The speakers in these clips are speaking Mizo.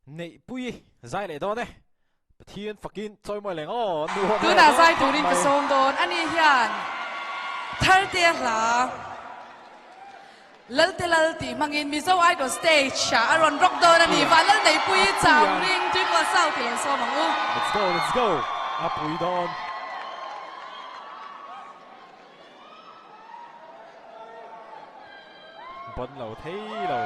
Neihpui zai leh dawn e. Pathian fakin chawimawi leng aw nu ho Tunah zai turin ka sawm dawn a ni hian Tharte hla Lalte Lal tih hmangin Mizo Idol stage ah a rawn rock dawn a ni. Van Lal Neihpui cham ring Tuikual South i lo sawm ang u. Let's go let's go a pui dawn. Bon lo thei lo.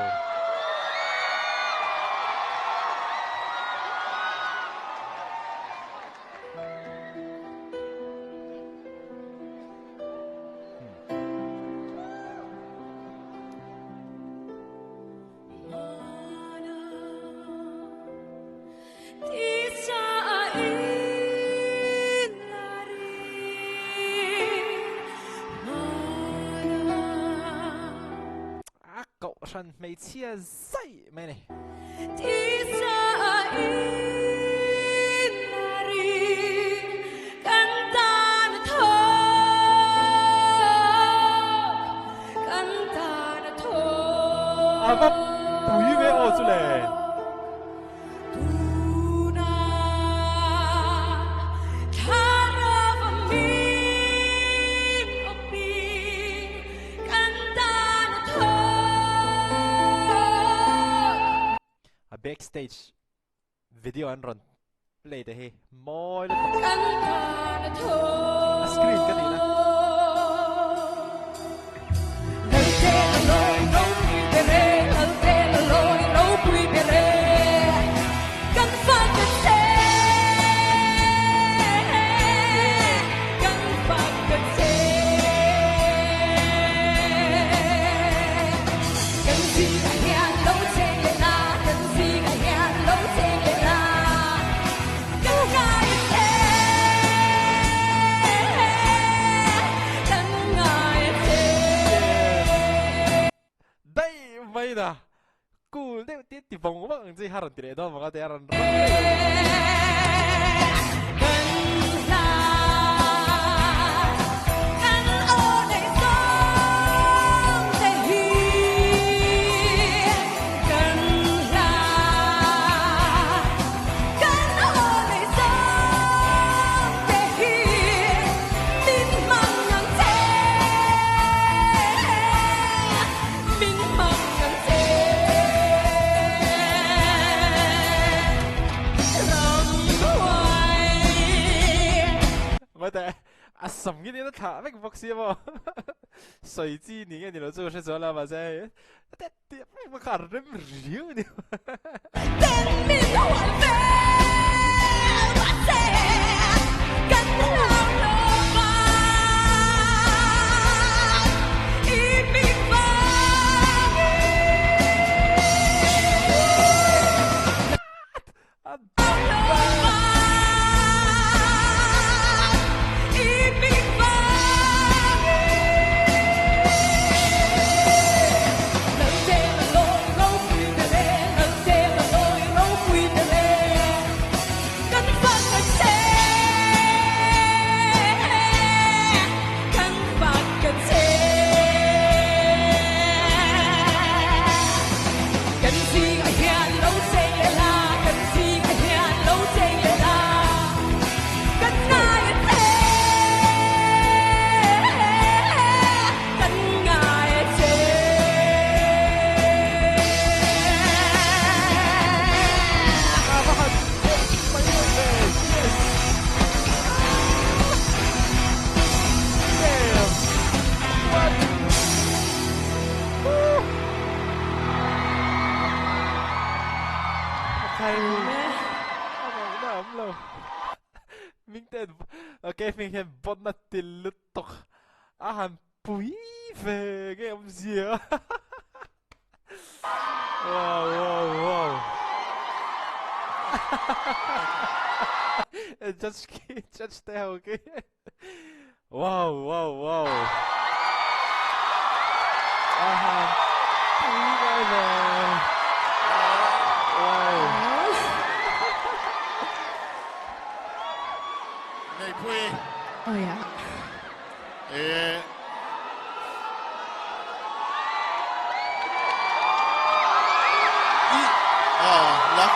A kohhran hmeichhia zaih mai a ni. A va pui ve aw chu le. A backstage video an rawn play te hi mawi lutuk. A screen ka tihna. Daih mai na cool deuh tia ti vawng vawng ang chi kha rawn ti leh dawn vang a tia rawn rawn leh Mate a sam nge nia thlah vek bawk sia maw sawi chi ni nge ni lo chu ka hre chuan la mahse hei Kha rem riau a ni. Ok hming hian bawt na til lutuk a han pui ve nge awmzia Wow wow wow Judge khi judge te ho khi Wow wow wow A han pui ngai ve Wow Neihpui. Awi a. E. I. A. La.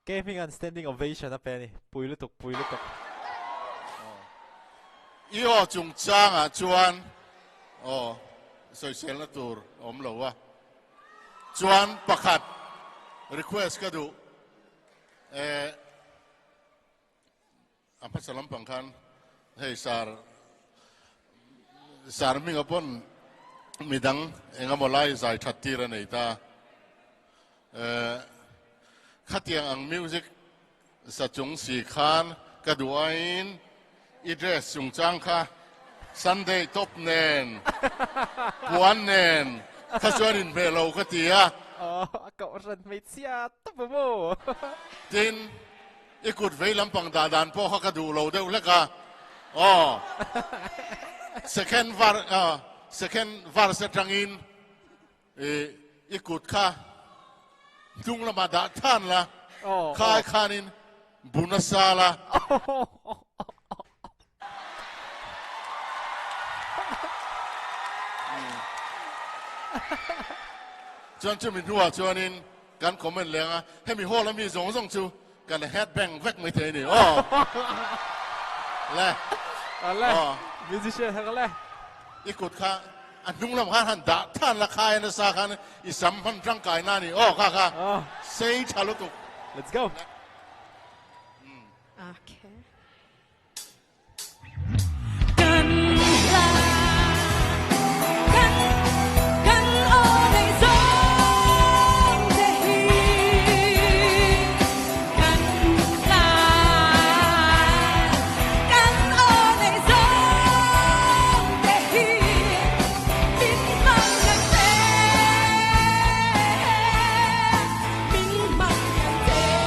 Kei hming an standing ovation a pe a ni. Pui lutuk, pui lutuk. I aw chungchangah chuan aw sawiselna tur a awm lo a. Chuan pakhat request ka duh eh a hmasa lampang khan hei sar sar hminga pawn midang engemaw lai zai that tir a nei ta eh khatiang ang music sa chung si khan ka duh aiin i dress chungchang kha Sunday top nen puan nen kha chuan inhmeh lo ka ti a. Aw a kohhran hmeichhia tawp a maw? Tin. I kut vei lampang dah dan pawh kha ka duh lo deuh hlek a, aw second var second verse atangin i i kut kha hnung lamah dah than la, khai khanin bu nasa la. Chuan chumi hnuah chuanin kan comment leng a, hemi hall a mi zawng zawng chu kan head bang vek mai thei a ni aw. Le. Ale. Musician hak le. I kut kha a hnung lam khan han dah than la khai nasa khan i sam hman tangkai na ni aw kha kha sei tha lutuk. Let's go. Okay. Kan hla kan kan aw nei zawng te hi kan hla kan aw nei zawng te hi min hmang ngang che min hmang ngang che.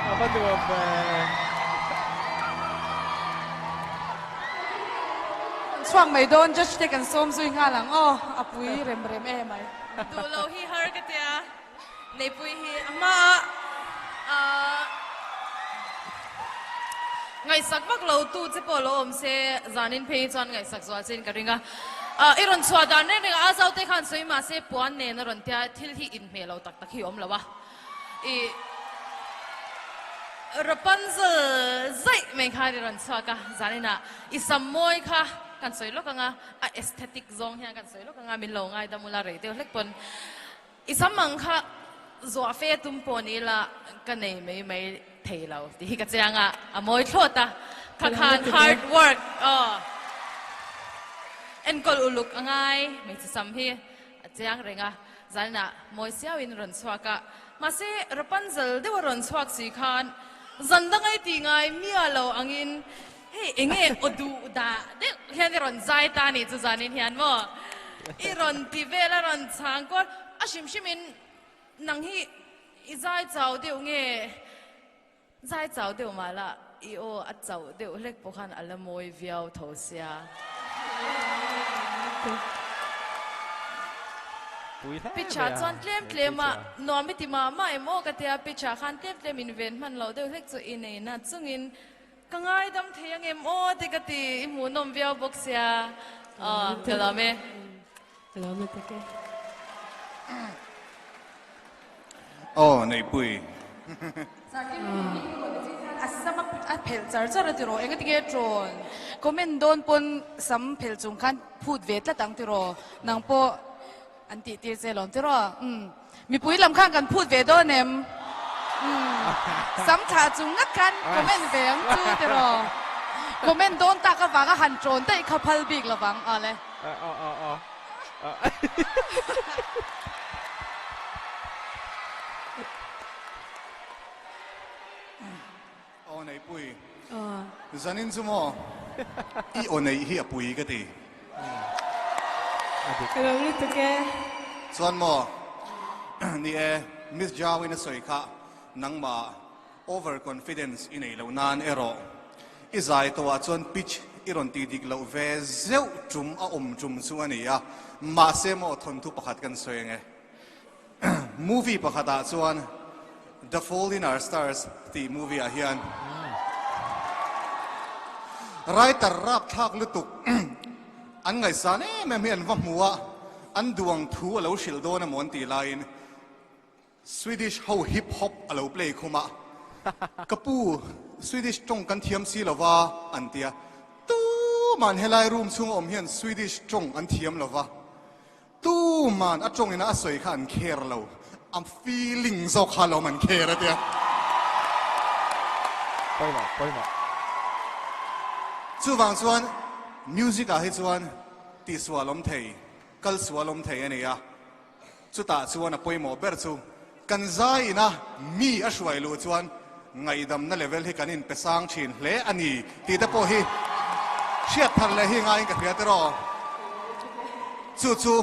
A va nuam ve. Chhuak mai dawn judge te kan sawm zui nghal ang aw a pui rem rem e mai. Duh lo hi har ka tia. Neipui hi a hmaah aah ngaihsak vak lo tu che pawh lo awm se zanin phei hi chuan ngaihsak zual chein ka ring a. Aah i rawn chhuah dan reng reng a, a zaute khan sawi mah se puan nen a rawn tia thil hi inhmeh lo tak tak hi awm lo a. I Rapunzel zaih mai khan i rawn chhuak a, zaninah i sam mawi kha kan sawi lawk ang a, a aesthetic zawng hian kan sawi lawk ang a, min lo ngaidam ula rei deuh hlek pawn. I sam ang kha zuah fe tum pawh ni ila ka nei mai mai thei lo tih hi ka chiang a, a mawi thlawt a, kha khan hard work aw enkawl uluk a ngai hmeichhe sam hi a chiang reng a, zaninah mawi siauin rawn chhuak a, mahse Rapunzel deuh a rawn chhuak si khan zan danga i tih ngai miah lo angin Hei enge aw duh dah deuh hian i rawn zai ta nih chu zanin hian maw i rawn ti vel a rawn chhang kual a hrim hrim in nang hi i zai chau deuh nge zai chau deuh mah la i aw a chauh deuh hlek pawh khan a la mawi viau tho sia. Pitch ah chuan tlem tlem a nuam i ti mah mah em aw ka tia pitch ah khan tlem tlem in ven hman loh deuh hlek chu i nei na chungin Ka ngaidam thei ang em aw te ka ti, i hmuhnawm viau bawk sia. Aw, ka lawm e. Ka lawm e tak e. Aw, Neihpui. a sam a phelh char char a tiraw engati nge trawn comment dawn pawn sam phelh chung khan phut ve tlat ang tiraw nang pawh an tih tir che lawm tiraw umm mipui lam khan kan phut ve dawn em umm sam thlah chung ngat khan comment ve ang chu tiraw comment dawn tak avanga han trawn daih kha phal bik lovang awle. Aw Neihpui, zanin chu maw i aw neih hi a pui ka ti. Ka lo lutuk e. Chuan maw ni e, Miss Jauin a sawi kha nangmah Over confidence i nei loh nan erawh i zai tawhah chuan pitch i rawn tih dik loh ve zeuh tum a awm tum chu a ni a, mahse maw thawnthu pakhat kan sawi ange. Movie pakhatah chuan The Fault in Our Stars tih movie ah hian writer rapthlak lutuk an ngaihsan em em hi an va hmu a, an duang thu a lo hrilh dawn emaw an tih laiin Swedish ho hip hop a lo play khum a, Ka pu, Swedish tawng kan thiam si lo va, an ti a. Tuman helai room chhunga awm hian Swedish tawng an thiam lo va, tuman a tawngina a sawi kha an care lo, a feeling zawk kha alawm an care a ti a. Pawimawh, pawimawh. Chuvang chuan music ah hi chuan tihsual awm thei, kalsual awm thei a ni a. Chutah chuan a pawimawh ber chu kan zai ina mi a hruai luh chuan ngaihdamna level hi kan inpe sang thin hle a ni tih te pawh hi hriat thar leh hi ngaiin ka hria tiraw. Chu chu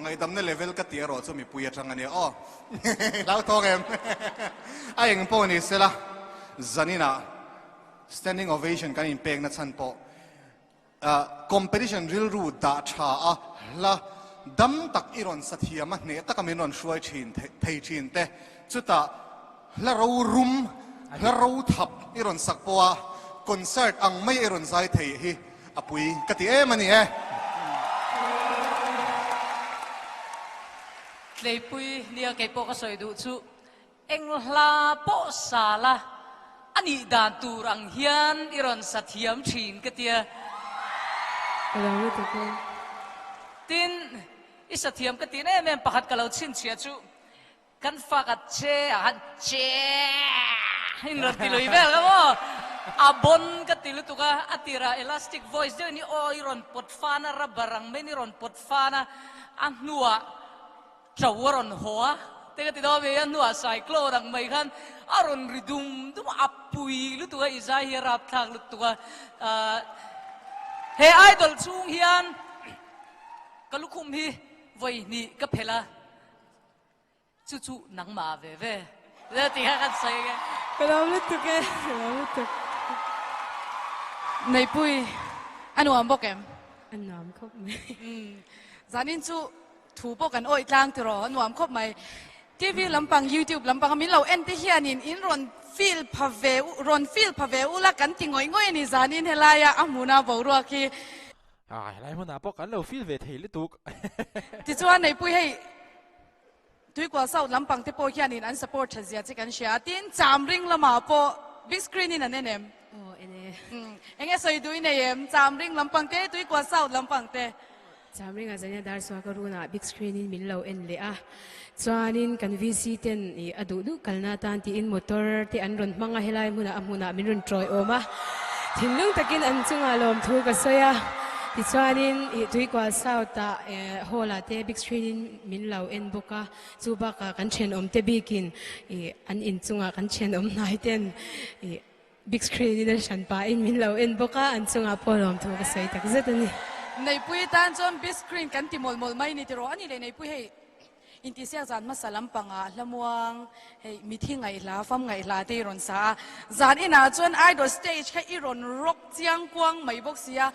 ngaihdamna level ka tih erawh chu mipui atang a nia aw. Hlauthawng em? A eng pawh ni sela zaninah standing ovation kan inpekna chhan pawh Competition rilru dah tha a, hla dam tak i rawn sa thiam a, hneh taka min rawn hruai thin thei thin te, chutah hla ro rum, hla ro thap i rawn sak pawh a, concert ang mai i rawn zai thei hi a pui ka ti em a ni e. Tleipui nia kei pawh ka sawi duh chu Eng hla pawh sa la, a nih dan tur ang hian i rawn sa thiam thin ka tia. Ka lo lutuk e. Tin, i sa thiam ka tih em em pakhat ka lo chhinchhiah chu kan fak a che ah khan che in rawn ti lui vel ka maw? A bon ka ti lutuk a, a tirah elastic voice deuhin i aw i rawn pawt fan a, rubber ang maiin i rawn pawt fan a, a hnuah Ṭo a rawn haw a, te ka ti dawn mai a, hnuah cyclone ang mai khan a rawn ri dum dum a, a pui lutuk a, i zai hi a rapthlak lutuk a, ahh he idol chhung hian ka lukhum hi vawi hnih ka phelh a, chu chu nangmah ve ve tih kha kan sawi ang e. Ka lawm lutuk e, ka lawm lutuk. Neihpui a nuam bawk em? A nuam khawp mai. Zanin chu Thu pawh kan awih tlang tiraw a nuam khawp mai. TV lampang, YouTube lampang a min lo en te hianin in rawn feel pha ve u, rawn feel pha ve ula kan ti ngawih ngawih a ni zanin helaia a hmuna boruak hi. Ah, helai hmunah pawh kan lo feel ve thei lutuk. Tichuan Neihpui hei Tuikual South lampang te pawh hianin an support that zia che kan hria a, tin Chamring lamah pawh big screen in an en em? Aw en e. Enge sawi duh i nei em? Chamring lampang te, Tuikual South lampang te. Chamringa Zania dar chhuak a runah big screen in min lo en leh a, chuanin kan VC ten ih a duh duh kalna atan tiin motor te an rawn hmang a, helai hmunah a hmunah min rawn tawiawm a, thinlung takin an chungah lawmthu ka sawi a, tichuanin ih Tuikual South ah eh hall ah te big screen in min lo en bawk a, chu bakah kan thenawm te bikin ih an inchungah kan thenawm hnai ten ih Big screen in a hran pahin min lo en bawk a, an chungah pawh lawmthu ka sawi tak zet a ni. Neihpui tan chuan big screen kan ti mawlh mawlh mai ni tiraw a ni leh Neihpui hei intihsiak zan hmasa lampangah hlamuang hei mithi ngaihhla fam ngaihhla te i rawn sa a, zan inah chuan idol stage kha i rawn rock chiang kuang mai bawk si a,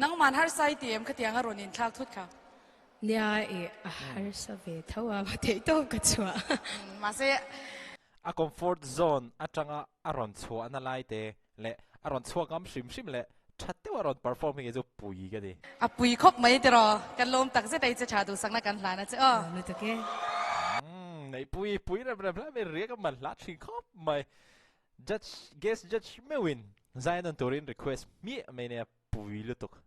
nangman harsa i ti em khatiang a rawn inthlak thut kha. Nia i a harsa ve tho a, theih tawp ka chhuah. Mahse A comfort zone atanga a rawn chhuahna lai te leh a rawn chhuak ngam hrim hrim leh tha deuh a rawn perform hi kei chu pui ka ti. A pui khawp mai tiraw, kan lawm tak zet a i che tha duhsakna kan hlan a che aw. Lawm lutuk e. Umm, neihpui pui rem rem hle mai, riak a man hla thin khawp mai. Judge, guest judge meuhin zai nawn turin request hmiah mai nia pui lutuk.